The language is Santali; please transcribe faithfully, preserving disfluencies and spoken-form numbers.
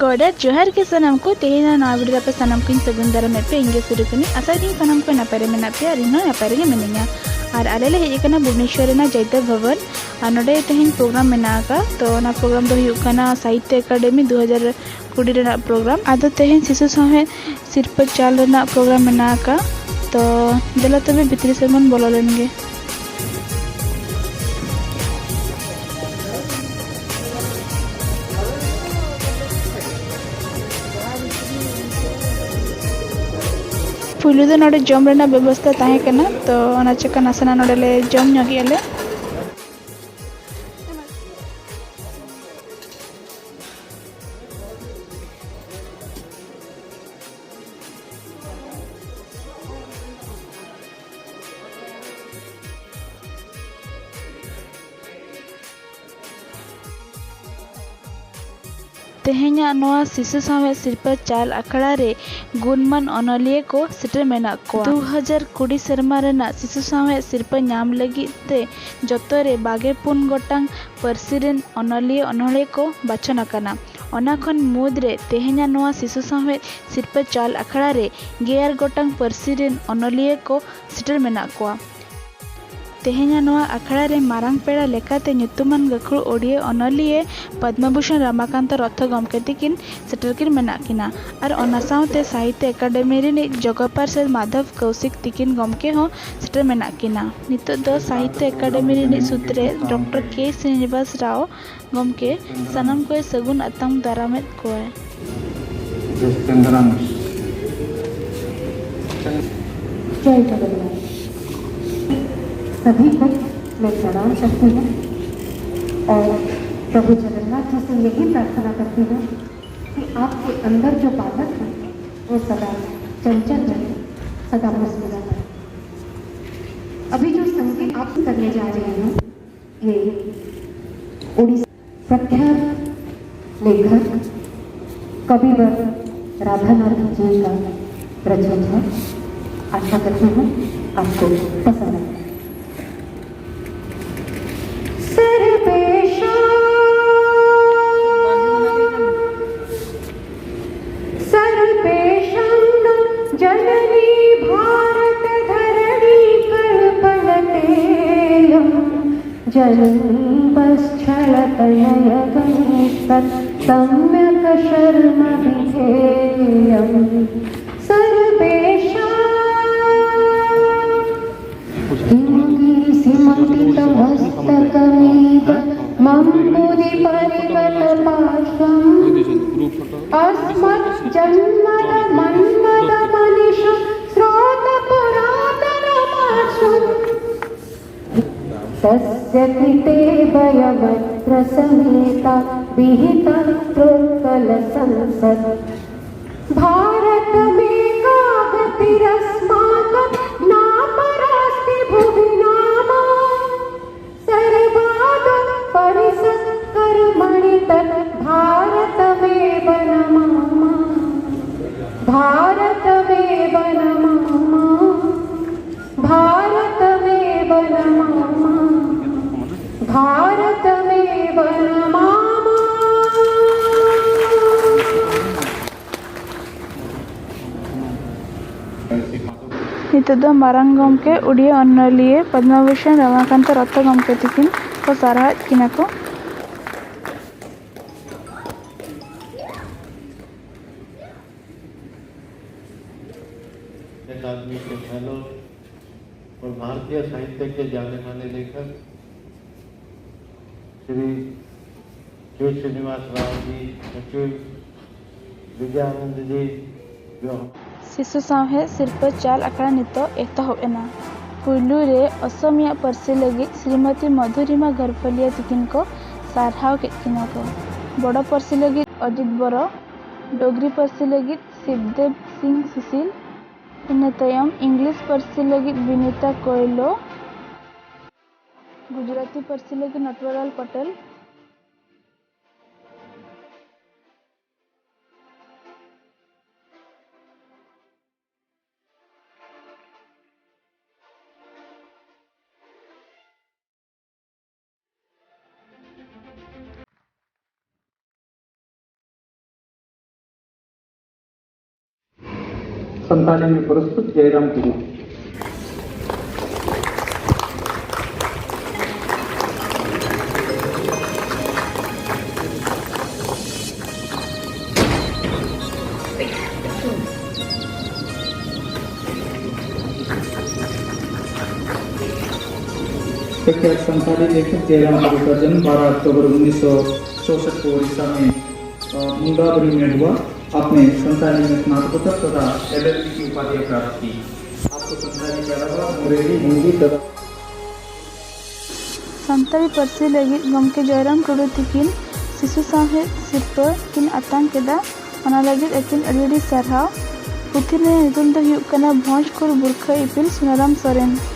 ᱜᱚᱰ ᱟᱨ ᱡᱚᱦᱟᱨ ᱜᱮ ᱥᱟᱱᱟᱢ ᱠᱚ᱾ ᱛᱮᱦᱮᱧ ᱱᱚᱣᱟ ᱵᱷᱤᱰᱤᱭᱳ ᱨᱮ ᱟᱯᱮ ᱥᱟᱱᱟᱢ ᱠᱚᱧ ᱥᱟᱹᱜᱩᱱ ᱫᱟᱨᱟᱢᱮᱫ ᱯᱮ᱾ ᱤᱧ ᱜᱮ ᱥᱩᱨᱩᱠᱩᱱᱤ᱾ ᱟᱥᱟᱭ ᱫᱟᱹᱧ ᱥᱟᱱᱟᱢ ᱠᱚ ᱱᱟᱯᱟᱭ ᱨᱮ ᱢᱮᱱᱟᱜ ᱯᱮᱭᱟ ᱟᱨ ᱤᱧ ᱦᱚᱸ ᱱᱟᱯᱟᱭ ᱨᱮᱜᱮ ᱢᱤᱱᱟᱹᱧᱟ᱾ ᱟᱨ ᱟᱞᱮ ᱞᱮ ᱦᱮᱡ ᱟᱠᱟᱱᱟ ᱵᱷᱩᱵᱽᱱᱮᱥᱣᱚᱨ ᱨᱮᱱᱟᱜ ᱡᱚᱭᱫᱮᱵ ᱵᱷᱚᱵᱚᱱ᱾ ᱟᱨ ᱱᱚᱰᱮ ᱛᱮᱦᱮᱧ ᱯᱨᱳᱜᱨᱟᱢ ᱢᱮᱱᱟᱜ ᱟᱠᱟᱫ᱾ ᱛᱚ ᱚᱱᱟ ᱯᱨᱳᱜᱨᱟᱢ ᱫᱚ ᱦᱩᱭᱩᱜ ᱠᱟᱱᱟ ᱥᱟᱦᱤᱛᱛᱚ ᱮᱠᱟᱰᱮᱢᱤ ᱫᱩ ᱦᱟᱡᱟᱨ ᱠᱩᱲᱤ ᱨᱮᱱᱟᱜ ᱯᱨᱳᱜᱨᱟᱢ᱾ ᱟᱫᱚ ᱛᱮᱦᱮᱧ ᱥᱤᱥᱩ ᱥᱟᱶᱦᱮᱫ ᱥᱤᱨᱯᱟᱹ ᱪᱟᱞ ᱨᱮᱱᱟᱜ ᱯᱨᱳᱜᱨᱟᱢ ᱢᱮᱱᱟᱜ ᱟᱠᱟᱫ᱾ ᱛᱚ ᱫᱮᱞᱟ ᱛᱚᱵᱮ ᱵᱷᱤᱛᱨᱤ ᱥᱮᱫ ᱵᱚᱱ ᱵᱚᱞᱚ ᱞᱮᱱ ᱜᱮ᱾ ᱯᱩᱭᱞᱩ ᱫᱚ ᱱᱚᱰᱮ ᱡᱚᱢ ᱨᱮᱱᱟᱜ ᱵᱮᱵᱚᱥᱛᱟ ᱛᱟᱦᱮᱸ ᱠᱟᱱᱟ, ᱛᱚ ᱚᱱᱟ ᱪᱤᱠᱟᱹ ᱱᱟᱥᱮᱱᱟᱜ ᱱᱚᱰᱮ ᱞᱮ ᱡᱚᱢ ᱧᱚᱜᱮᱜᱼᱟ ᱞᱮ᱾ ᱛᱮᱦᱮᱧᱟᱜ ᱱᱚᱣᱟ ᱥᱤᱥᱩ ᱥᱟᱶᱦᱮᱫ ᱥᱤᱨᱯᱟᱹ ᱪᱟᱞ ᱟᱠᱷᱲᱟ ᱨᱮ ᱜᱩᱱᱢᱟᱱ ᱚᱱᱚᱞᱤᱭᱟᱹ ᱠᱚ ᱥᱮᱴᱮᱨ ᱢᱮᱱᱟᱜ ᱠᱚᱣᱟ᱾ ᱫᱩ ᱦᱟᱡᱟᱨ ᱠᱩᱲᱤ ᱥᱮᱨᱢᱟ ᱨᱮᱱᱟᱜ ᱥᱤᱥᱩ ᱥᱟᱶᱦᱮᱫ ᱥᱤᱨᱯᱟᱹ ᱧᱟᱢ ᱞᱟᱹᱜᱤᱫ ᱛᱮ ᱡᱚᱛᱚ ᱨᱮ ᱵᱟᱜᱮ ᱯᱩᱱ ᱜᱚᱴᱟᱝ ᱯᱟᱹᱨᱥᱤ ᱨᱮᱱ ᱚᱱᱚᱞᱤᱭᱟᱹ ᱚᱱᱚᱬᱦᱮ ᱠᱚ ᱵᱟᱪᱷᱚᱱ ᱟᱠᱟᱱᱟ᱾ ᱚᱱᱟ ᱠᱷᱚᱱ ᱢᱩᱫᱽ ᱨᱮ ᱛᱮᱦᱮᱧᱟᱜ ᱱᱚᱣᱟ ᱥᱤᱥᱩ ᱥᱟᱶᱦᱮᱫ ᱥᱤᱨᱯᱟᱹ ᱪᱟᱞ ᱟᱠᱷᱲᱟ ᱨᱮ ᱜᱮᱞ ᱟᱨᱮ ᱜᱚᱴᱟᱝ ᱯᱟᱹᱨᱥᱤ ᱨᱮᱱ ᱚᱱᱚᱞᱤᱭᱟᱹ ᱠᱚ ᱥᱮᱴᱮᱨ ᱢᱮᱱᱟᱜ ᱠᱚᱣᱟ᱾ ᱛᱮᱦᱮᱧᱟᱜ ᱱᱚᱣᱟ ᱟᱠᱷᱲᱟ ᱨᱮ ᱢᱟᱨᱟᱝ ᱯᱮᱲᱟ ᱞᱮᱠᱟᱛᱮ ᱧᱩᱛᱩᱢᱟᱱ ᱜᱟᱹᱠᱷᱩᱲ ᱳᱰᱤᱭᱟ ᱚᱱᱚᱞᱤᱭᱟᱹ ᱯᱚᱫᱽᱢᱚᱵᱷᱩᱥᱚᱱ ᱨᱟᱢᱟᱠᱟᱱᱛᱚ ᱨᱚᱛᱷᱚ ᱜᱚᱢᱠᱮ ᱛᱤᱠᱤᱱ ᱥᱮᱴᱮᱨ ᱠᱤᱱ ᱢᱮᱱᱟᱜ ᱠᱤᱱᱟ᱾ ᱟᱨ ᱚᱱᱟ ᱥᱟᱶᱛᱮ ᱥᱟᱦᱤᱛᱛᱚ ᱮᱠᱟᱰᱮᱢᱤ ᱨᱤᱱᱤᱡ ᱡᱚᱜᱚᱯᱟᱞ ᱥᱮ ᱢᱟᱫᱷᱚᱵ ᱠᱚᱣᱥᱤᱠ ᱛᱤᱠᱤᱱ ᱜᱚᱢᱠᱮ ᱦᱚᱸ ᱥᱮᱴᱮᱨ ᱢᱮᱱᱟᱜ ᱠᱤᱱᱟ᱾ ᱱᱤᱛᱚᱜ ᱫᱚ ᱥᱟᱦᱤᱛᱛᱚ ᱮᱠᱟᱰᱮᱢᱤ ᱨᱤᱱᱤᱡ ᱥᱩᱛᱨᱮᱛ ᱰᱚᱠᱴᱚᱨ ᱠᱮ ᱥᱨᱤᱱᱤᱵᱟᱥ ᱨᱟᱣ ᱜᱚᱢᱠᱮ ᱥᱟᱱᱟᱢ ᱠᱚᱭ ᱥᱟᱹᱜᱩᱱ ᱟᱛᱟᱝ ᱫᱟᱨᱟᱢᱮᱫ ᱠᱚᱣᱟᱭ᱾ जय जगन्नाथ। सभी को मैं प्रणाम करती हूँ और प्रभु जगन्नाथ जी से यही प्रार्थना करती हूँ कि आपके अंदर जो बालक है, वो सदा चंचल रहे, सदा मुस्कुराता रहे। अभी जो संगीत आप करने जा रहे हैं, ये उड़ीसा प्रख्यात लेखक कविवर राधानाथ जी का रचना है। आशा करती हूँ आपको पसंद आए। सर्वेषां सर्वेषां नः जननी भारतधरणी कल्पलतेयम्। जननी वत्सलतनयगणेस्तत् सम्यक् शर्म विधेयम्। सर्वेषां किं गीषिमपितमस्तकमिदमम्बुधिपरिगतपार्श्वम्। अस्मज्जन्मदमन्मदमनिशं स्रोतपुरातनमार्षम्। तस्य कृते वयमत्र समेता विहिता त्रोत्कलसंसत्। भारतमेकागतिरस्माकं नापरास्ति भुवि नाम। सर्वादौ परिसत्कर्मणि तत् भारतमेव नमामः। भारतमेव नमामः। भारतमेव नमामः। भारतमेव नमामः। ᱱᱤᱛᱚᱜ ᱫᱚ ᱢᱟᱨᱟᱝ ᱜᱚᱢᱠᱮ ᱩᱰᱤᱭᱟᱹ ᱚᱱᱚᱞᱤᱭᱟᱹ ᱯᱚᱫᱽᱢᱚᱵᱷᱩᱥᱚᱱ ᱨᱟᱢᱟᱠᱟᱱᱛᱚ ᱨᱚᱛᱱᱚ ᱜᱚᱢᱠᱮ ᱛᱤᱠᱤᱱ ᱠᱚ ᱥᱟᱨᱦᱟᱣᱮᱫ ᱠᱤᱱᱟ ᱠᱚ᱾ अकादमी के फेलो और भारतीय साहित्य के जाने माने लेखक श्री के श्रीनिवास राव जी, सचिव विजयानंद जी, जो हम ᱥᱤᱥᱩ ᱥᱟᱶᱦᱮᱫ ᱥᱤᱨᱯᱟᱹ ᱪᱟᱞ ᱟᱠᱟᱱᱟ ᱱᱤᱛᱚᱜ ᱮᱛᱚᱦᱚᱵ ᱮᱱᱟ᱾ ᱯᱩᱭᱞᱩ ᱨᱮ ᱚᱥᱚᱢᱤᱭᱟ ᱯᱟᱹᱨᱥᱤ ᱞᱟᱹᱜᱤᱫ ᱥᱨᱤᱢᱚᱛᱤ ᱢᱚᱫᱷᱩᱨᱤᱢᱟ ᱜᱟᱨᱯᱷᱟᱞᱤᱭᱟ ᱛᱤᱠᱤᱱ ᱠᱚ ᱥᱟᱨᱦᱟᱣ ᱠᱮᱫ ᱠᱤᱱᱟ ᱠᱚ᱾ ᱵᱚᱰᱚ ᱯᱟᱹᱨᱥᱤ ᱞᱟᱹᱜᱤᱫ ᱚᱡᱤᱛ ᱵᱚᱨᱚ, ᱰᱳᱜᱽᱨᱤ ᱯᱟᱹᱨᱥᱤ ᱞᱟᱹᱜᱤᱫ ᱥᱤᱵᱽᱫᱮᱵᱽ ᱥᱤᱝ ᱥᱩᱥᱤᱞ, ᱤᱱᱟᱹ ᱛᱟᱭᱚᱢ ᱤᱝᱞᱤᱥ ᱯᱟᱹᱨᱥᱤ ᱞᱟᱹᱜᱤᱫ ᱵᱤᱱᱤᱛᱟ ᱠᱳᱭᱞᱳ, ᱜᱩᱡᱽᱨᱟᱴᱤ ᱯᱟᱹᱨᱥᱤ ᱞᱟᱹᱜᱤᱫ ᱱᱚᱴᱣᱟᱨᱟᱞ ᱯᱟᱴᱮᱞ, संताली में प्रस्तुत जयराम टुडू। प्रख्यात संताली लेखक जयराम टुडू का जन्म बारह अक्टूबर उन्नीस सौ चौसठ को उड़ीसा में, अ, मुंडाबरी में हुआ। आपने संताली में स्नातकोत्तर तथा एलएलबी की उपाधियां प्राप्त की। आपको संताली के अलावा अंग्रेजी, हिंदी तथा ᱥᱟᱱᱛᱟᱲᱤ ᱯᱟᱹᱨᱥᱤ ᱞᱟᱹᱜᱤᱫ ᱜᱚᱢᱠᱮ ᱡᱚᱭᱨᱟᱢ ᱴᱩᱰᱩ ᱛᱤᱠᱤᱱ ᱥᱤᱥᱩ ᱥᱟᱶᱦᱮᱫ ᱥᱤᱨᱯᱟᱹ ᱠᱤᱱ ᱟᱛᱟᱝ ᱠᱮᱫᱟ᱾ ᱚᱱᱟ ᱞᱟᱹᱜᱤᱫ ᱟᱹᱠᱤᱱ ᱟᱹᱰᱤ ᱟᱹᱰᱤ ᱥᱟᱨᱦᱟᱣ᱾ ᱯᱩᱛᱷᱤ ᱨᱮᱭᱟᱜ ᱧᱩᱛᱩᱢ ᱫᱚ ᱦᱩᱭᱩᱜ ᱠᱟᱱᱟ ᱵᱷᱚᱸᱡᱽ ᱠᱩᱲ ᱵᱩᱨᱠᱷᱟᱹ ᱤᱯᱤᱞ ᱥᱩᱱᱟᱨᱟᱢ ᱥᱚᱨᱮᱱ᱾